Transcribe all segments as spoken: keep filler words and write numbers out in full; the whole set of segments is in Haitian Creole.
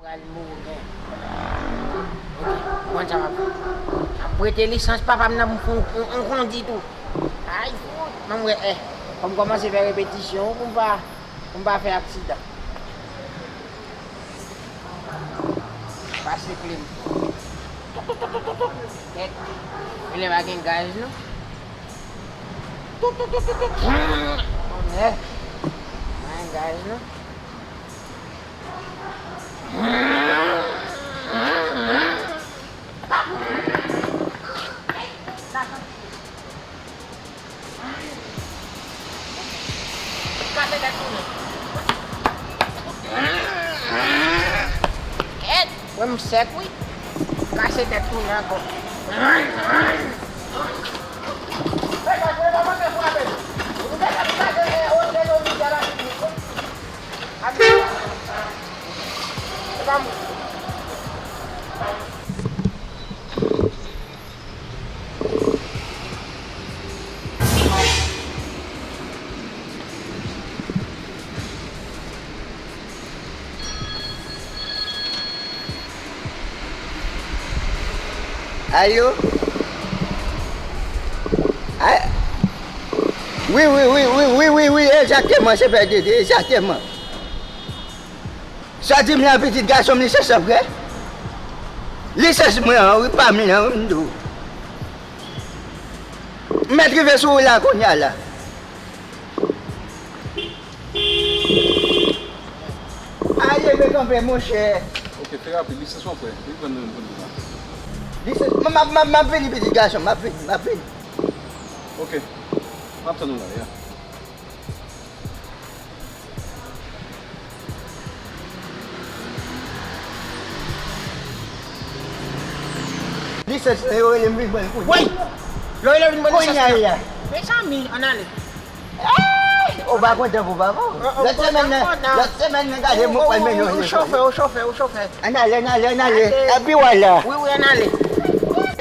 Pral mouri. Ok, konn sa m ap fè. M ap prete lisans papa m nan pou m fè yon, yon, yon kondi tou. Ay, fout, ban m wè, eh. Fò m kòmanse fè repetisyon pou m pa, pou m pa fè aksidan. Pase kle m. Kèt. Genlè pa gen gaz, non. Eh. Pa gen gaz, non. Kase tèt tounen. Kèt, mwen m sèk wi. Kase tèt tounen ankò. Alo? A-, wi, wi, wi, egzakteman, se Pè Dede, egzakteman. Sa w di m la, pitit gason m, li se san frè? Li se mwen an, wi, pa m nan, wi, m di w. M mèt rive sou ou la kounye a la. Aye, men kanpe, monchè. Ok, fè rapid, li se son frè. Li pran nan moun la. Li se, m, m, m, m ap vini, pitit gason, m ap vini, m ap vini. Ok. M ap tann ou la, ya. Lisans lan, yo rele m vin pran l kounye a. Woy! Yo rele w vin pran lisans lan. Kounye a, ya. Mezanmi, ann ale. Ay! Ou pa kontan pou papa w? Lòt semèn nan, lòt semèn nan, gade, mwen pral mennen w lekòl. Ou chofè, ou chofè, ou chofè. Ann ale, ann ale, ann ale. Epi wala. Wi, wi, ann ale.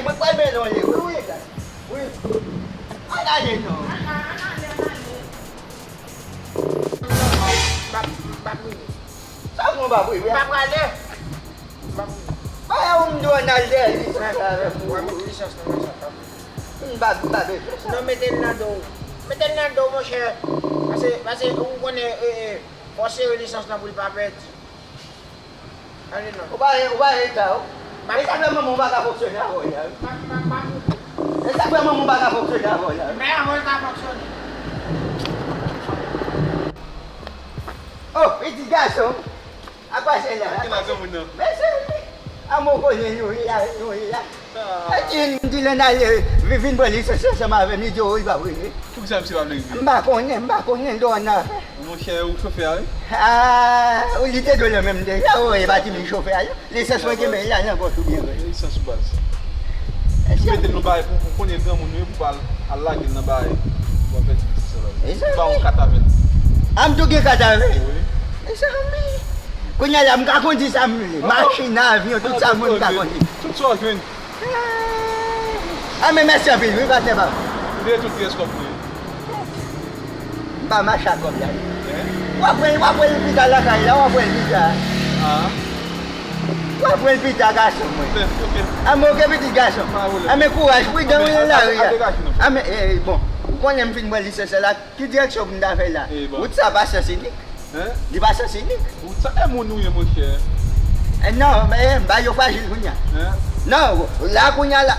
Mwen pral mennen w lekòl. Wi, wi, wi. Ann ale non. Ann ale, ann ale, ann ale. M p ap, m p ap rive. Sa pou m p ap rive? M p ap prale. M p ap rive. Bay ou m di w ann al dèyè lisans la avèk ou. Wè, mete lisans nan men sa, m p ap rive. M p ap, m p ap bezwen sa. Non, mete l nan do w. Mete l nan do w, monchè. Pase, pase, ou konnen, e, e, fò w sere lisans lan pou l pa pèdi. Ale non. Ou pa, ou pa eta, wi. E sa k fè manman w pa ka fonksyone avè w la, wi. E sa k fè manman w pa ka fonksyone avè w la, wi. Men avè w l ka fonksyone. Oh, pitit gason. Apa se la? Ki la granmoun nan? Men se li. A mwen konnen nou ye la, nou ye la. Ah. E di, m di l ann ale, vi-, vin pran lisans ansanm avè m, li di, oh, li p ap rive. Poukisa misye pa vle rive? M pa konnen, m pa konnen, l dwe nan afè. Monchè, ou chofè a, wi? Ah, li te dwe nan menm deja, oh, e pa di m li chofè a, non. Lisans mwen kenbe la nan pòch ou byen vre. Lisans ou baz. Ou mete l nan bagay pou, pou konnen granmoun, wi, pou pa al, al lage l nan bagay. Pou pa pèdi lisans la. Ou pa yon kat avè l. Ah, m tou gen kat avè l? Wi. Mezanmi. Kounye a la, m ka kondi sa m vle. Machin, avyon, tout sa moun ka kondi. Tout sa w jwenn. Ah, men mèsi anpil, wi, patnè pa m. Ou deye tout pyès kòb mwen. M pa mache ak kòb la. Hein? W ap wè l, w ap wè l pita lakay la, w ap wè l pita. Ah. W ap wè l pita, gason mwen. Fè, ok. Ah, men ok, pitit gason. Pa pwoblèm. Ah, men kouraj, pridan wi nan lari a. Ah, men, eh, bon, ou konnen m fin pran lisans la. Ki direksyon pou m ta fè la? Wout sa pa sans inik. Hein? Li pa sans inik. Wout sa, e moun ou ye, monchè? Eh, non, men, eh, bagay yo frajil kounye a. Hein? Non, la kounye a la.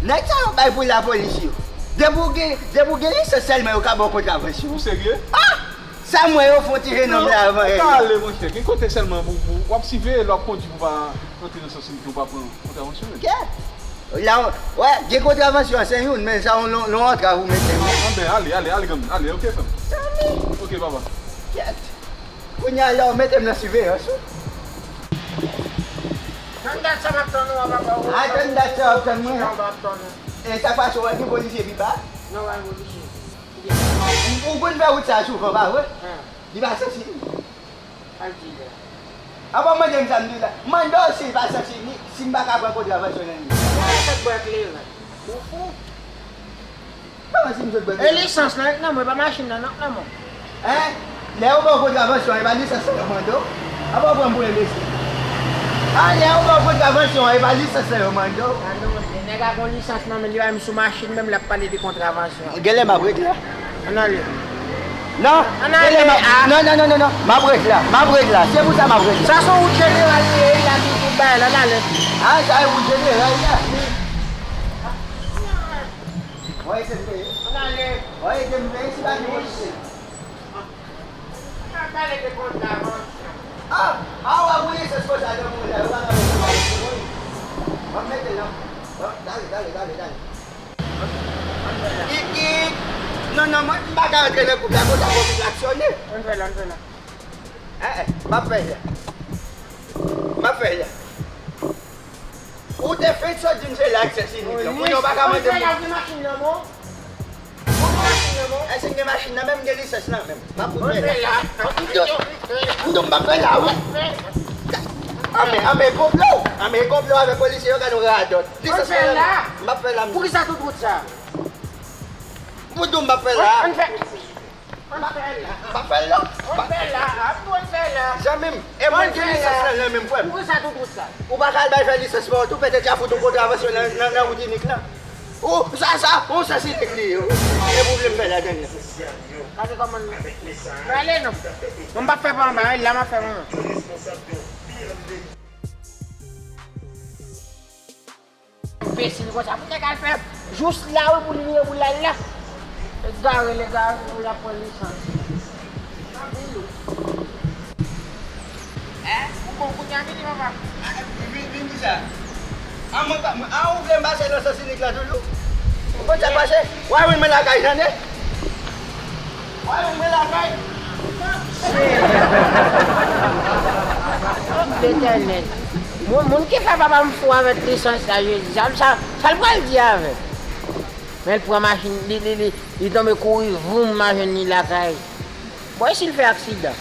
Nèg sa yo bay pou lapolis yo. Depi w gen, depi w gen lisans sèlman yo ka ba w kontravansyon. Ou serye? Ah! Sa m wè yo fè yon ti jenòm la avan yè. Ou ka ale, monchè. Gen kote sèlman pou, pou, w ap siveye lè w ap kondi pou pa antre nan sans inik, pou pa pran kontravansyon menm. Kè? La, wè, gen kontravansyon an se youn, men sa yon lon, lon antrav ou mete m. Anben, ale, ale, ale, granmoun, ale, ok, frè m. Zanmi. Ok, papa. Kèt. Kounye a la, ou mete m nan siveyans, wi. Tann dat sa m ap tann ou an, papa. A, tann dat sa w ap tann mwen. Sa m ap tann ou. E sa pase, w wè gen polisye pi ba? Non, pa gen polisye. Ou konn fè wout sa souvan, pa vre? Li pa sansi. Al di la. Apa w mande m sa m di la? Mande w si l pa sansi, ni, si m pa ka pran kontravansyon nan li. Sa k bwè kleren? Ou fou? Kòman si m sot bwè kleren? E lisans lan k nan mwen, pa machin nan, non, k nan mwen. Hein? Lè yo ba w kontravansyon, e pa lisans lan yo mande w? Apa w pran m pou enbesil? A, lè yo ba w kontravansyon an, e pa lisans la yo mande w? A non, nèg la gon lisans nan men l, li pa menm sou machin menm, l ap pale de kontravansyon. Genlè m ap regle. Ann ale. Non, ann ale, a. Non, non, non, non, non. M ap regle. M ap regle. Se pou sa m ap regle. Sa se yon wout jeneral li ye, la ki tout bagay la, ann ale. A, sa e wout jeneral la. Wi. Ann ale. Wi, se m peye. Si pa gen polisye. N ap pale de kontravansyon. A, a, w ap voye sèch konsa nan moun la, yo pa nan kontravansyon. W ap mete l nan. Bon, dale, dale, dale, dale. Kikik. Non, non, mwen, m pa ka rantre nan gwoup la, konsa fò m klaksonnen. Ann fè l, ann fè l. Eh, eh, m ap fè l. M ap fè l. Ou te fenk sot di m se la ak sèns inik lan. Kounye a w pa ka mande m. Ou gen machin nan men w? Ou gen machin nan men w? Èske m gen machin nan men m? M gen lisans nan men m. M ap fè la. M di w, m di w m p ap fè la, wi. Anben, anben, konplo. Anben, konplo avèk polisye yo, gade yon radòt. Lisans nan men m. M ap fè la. Poukisa tout wout sa? M di w m p ap fè la. Ann fè. M ap fè l la. M ap fè l la. Ann fè l la. Ap tou ann fè l la. Zanmi m, e mwen ki lisans nan men m, frè m. Poukisa tout wout sa? Ou pa ka al bay fè lisans pa w tou, petèt y a fout yon kontravansyon nan, nan, nan wout inik lan. Ou, sa, sa, yon sèch inik li ye. E pou w vle m fè ladan l la. Gade kòman l. Prale non. Mwen m p ap fè pa anba, la m ap fè mwen menm. Enbesil konsa, pou nèg al fè jous la wi pou li vire pou l al la. Egare, l egare pou l ap pran lisans. Anpil ou. Hein? Ou bon kounye a vini, papa. Ah, vin, vin, vin kisa? Ah, mwen pa, ah, ou vle m pase nan sens inik la toujou? Ou konn sa k pase? Wa vin mwen lakay, tande? Wa vin mwen lakay. Letènèl. Moun, moun ki fè papa m fou avèk lisans la, Jezi, sa, sa, sa l pral di avè m? Men l pran machin, li, li, li, li tonbe kouri, voum, m a jwenn li lakay. Bon, e si l fè aksidan?